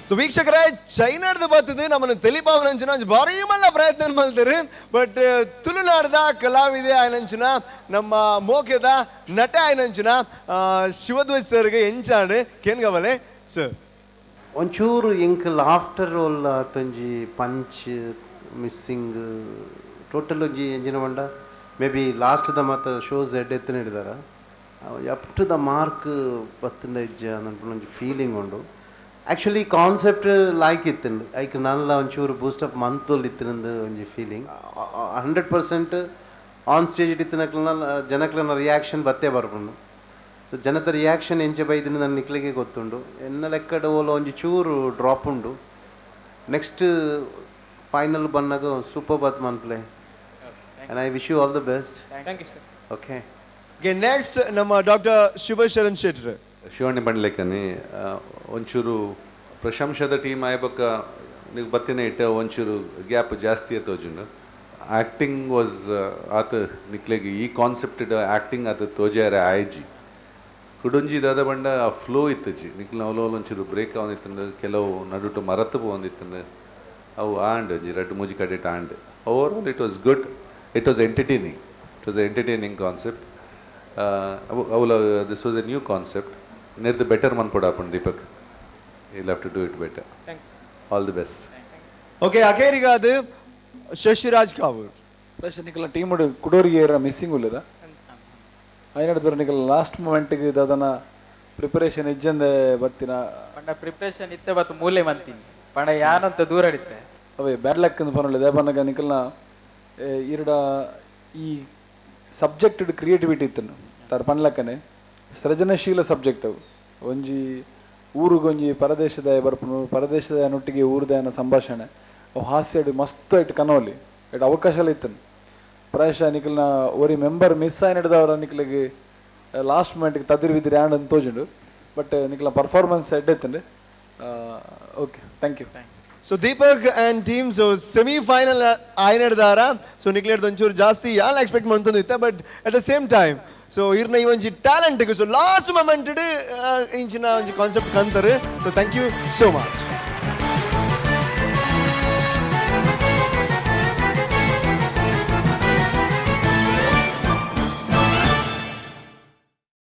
ಸೊ ವೀಕ್ಷಕರೇ, ಚೈನಾಡ್ದು ಬರ್ತದೆ ನಮ್ಮನ್ನು ತೆಲಿಪಾವನಂಚಿನ ಒಂಜಿ ಭಾರಿ ಮಲ್ಲ ಪ್ರಯತ್ನ ಮಲ್ತೆರ್. ಬಟ್ ತುಳುನಾಡ್ದ ಕಲಾವಿದೆ ಆಯನಂಚಿನ, ನಮ್ಮ ಮೋಕೆದ ನಟ ಆಯನಂಚಿನ ಶಿವಧ್ವಜ್ ಸರ್ಗೆ ಎಂಚಾಂಡ್ ಕೇನ್ಗವಲೆ ಸರ್. ಒಂಚೂರು ಎಂಕ್ ಆಫ್ಟರ್ ಆಲ್ ಆತೊಂಜಿ ಪಂಚ್ ಮಿಸ್ಸಿಂಗ್ ಟೋಟಲ್ ಒಂಜಿ ಎಂಜಿನ ಪಂಡ ಮೇ ಬಿ ಲಾಸ್ಟ್ ದ ಮಾತ ಶೋಸ್ ಎಡ್ಡೆ ಎತ್ತನ ಹಿಡಿದಾರ, ಅಪ್ ಟು the mark ಬತ್ತಂಡ ಇಜ್ಜ ಅನ್ನಪುನ ಒಂಜಿ ಫೀಲಿಂಗ್ ಉಂಡು. ಆ್ಯಕ್ಚುಲಿ ಕಾನ್ಸೆಪ್ಟ್ ಲಾಯ್ಕ್ ಇತ್ತುಂಡು, ಐಕ್ ನಾನ್ಲ ಒಂಚೂರು ಬೂಸ್ಟ್ ಅಪ್ ಮಂತೊಲ್ ಇತ್ತಿನಂದು ಒಂಜಿ ಫೀಲಿಂಗ್. 100% ಆನ್ ಸ್ಟೇಜ್ ಇತ್ತಿನಕ್ಲೆನ ಜನಕ್ಲೆನ ರಿಯಾಕ್ಷನ್ ಬತ್ತೇ ಬರ್ಪುಂಡು. ಸೊ ಜನತ ರಿಯಾಕ್ಷನ್ ಎಂಚ ಬೈದಿನ ನನ್ನ ನಿಕ್ಲೆಗೆ ಗೊತ್ತುಂಡು. ಎನ್ನ ಲೆಕ್ಕಡ್ ಓಲ ಒಂಜಿ ಚೂರು ಡ್ರಾಪ್ ಉಂಡು. ನೆಕ್ಸ್ಟ್ ಫೈನಲ್ ಬನ್ನಗ ಸೂಪರ್ ಬತ್ ಮನ್ಪ್ಲೆ. And I wish you all the best. Thank you sir. Okay. Okay, next ನಮ್ಮ ಡಾಕ್ಟರ್ ಶಿವಶರಣ್ ಶೆಟ್ರ್. ಶಿವಣ್ಣಿ ಬಂಡ್ಲೆಕ್ಕನಿ ಒಂಚೂರು ಪ್ರಶಂಸದ ಟೀಮ್ ಆಯ್ಬೊಕ್ಕ ನೀವು ಬತ್ತಿನ ಇಟ್ಟ ಒಂಚೂರು ಗ್ಯಾಪ್ ಜಾಸ್ತಿ ತೋಜುಂಡು. ಆ್ಯಕ್ಟಿಂಗ್ ವಾಸ್ ಆತ ನಿಕ್ಲೆಗ್ ಈ ಕಾನ್ಸೆಪ್ಟ್ ಆ್ಯಕ್ಟಿಂಗ್ ಆತ ತೋಜಾರೆ ಆಯ್ಜಿ. ಕುಡೊಂಜಿ ದಾದ ಬಂಡ ಆ ಫ್ಲೋ ಇತ್ತಜಿ ನಿಕ್ಲ ಅವಲೋಲ ಒಂಚೂರು ಬ್ರೇಕ್ ಅವನಿತ್ತಂದು, ಕೆಲವು ನಡುಟು ಮರತು ಪೋವೊಂದಿತ್ತಂದು, ಅವು ಆಂಡ್ ಒಂಜಿ ರಡ್ಡ್ ಮೂಜಿ ಕಡೆಟ್ and. Overall it was good, it was entertaining, it was entertaining concept. Avala this was a new concept. ನೆರ್ದು better ಮನ್ಪೊಡಾಪುಂಡು Deepak, you'll have to do it better. Thank you. All the best. Okay, ಅಖೇರಿಗಾದ Shashiraj Kavoor. Plus ನಿಕಲ್ನ team ಕುಡೋರಿಗೆ missing ಉಲ್ಲದ ಐನಡ್ದವ್ರು ನಿಕಲ್ last ಮೂಮೆಂಟ್ಗೆ ದಾದನ preparation ಇಜ್ಜಂದೆ ಬತ್ತಿನ. ಪಂಡ preparation ಇತ್ತೆ ಬತ್ತು ಮೂಲೆ ಮಂತೀನಿ ಪಂಡ ಯಾನಂತ ದೂರ ಅಡಿತೆ. ಅವೇ bad luck ಅಂತ ಪನೊಳ್ಳೆ ದೇಪನಗ ನಿಕಲ್ನ ಇರಡ ಈ ಸಬ್ಜೆಕ್ಟ್ ಕ್ರಿಯೇಟಿವಿಟಿ ಇತ್ತನು ತಾರ್ ಪನ್ಲಕ್ಕನೆ ಸೃಜನಶೀಲ ಸಬ್ಜೆಕ್ಟ್ ಅವು. ಒಂಜಿ ಊರುಗೊಂಜಿ ಪರದೇಶದ ಬರ್ಪುನು, ಪರದೇಶದ ನೊಟ್ಟಿಗೆ ಊರುದಯನ ಸಂಭಾಷಣೆ, ಅವು ಹಾಸ್ಯಡ್ ಮಸ್ತ್ ಐಟ್ ಕನೋಲಿ ಐಟ್ ಅವಕಾಶಲ ಇತ್ತನು. ಪ್ರಾಯಶಃ ನಿಕಲ್ನ ಒರಿ ಮೆಂಬರ್ ಮಿಸ್ ಆಯ್ನಡ್ದವರ ನಿಕ್ಲೆಗ್ ಲಾಸ್ಟ್ ಮೂಮೆಂಟ್ಗೆ ತದಿರ್ ಬಿದಿರಿ ಆಂಡ್ ಅಂತ ತೋಜುಂಡು. ಬಟ್ ನಿಕ್ಲ ಪರ್ಫಾರ್ಮೆನ್ಸ್ ಎಡ್ಡೆ ಇತ್ತಂಡು. Okay, thank you. So Deepak and team, so semi final ಆಯ್ನಡ್ದಾರ. So ನಿಕ್ಲೇಡ್ದು ಒಂಚೂರು ಜಾಸ್ತಿ ಯಾಲ್ ಎಕ್ಸ್ಪೆಕ್ಟ್ ಮಂತೊಂದು ಇತ್ತ. But at the same time so ಇರ್ನ ಈ ಒಂಜಿ talent, so last moment ಇಂಚಿನ ಒಂಜಿ concept ಕಂತರು. So thank you so much.